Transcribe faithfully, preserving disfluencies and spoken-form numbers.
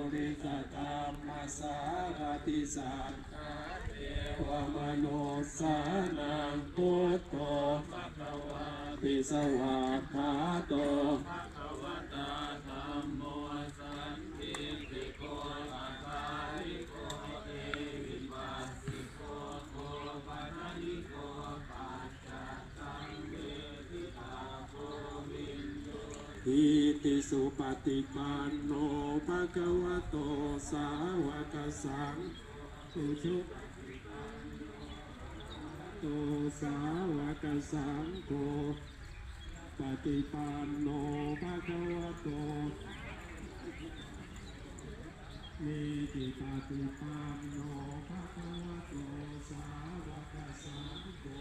Purisadammasārathi satthā devamanussānaṃ buddho bhagavāti. Svākkhāto bhagavatā dhammo sandiṭṭhiko akāliko ehipassiko opanayiko paccattaṃ veditabbo viññūhīti. Supaṭipanno bhagavato sāvakasaṅgho, ujupaṭipanno bhagavato sāvakasaṅgho, paṭipanno bhagavato, niyānikapaṭipanno bhagavato sāvakasaṅgho,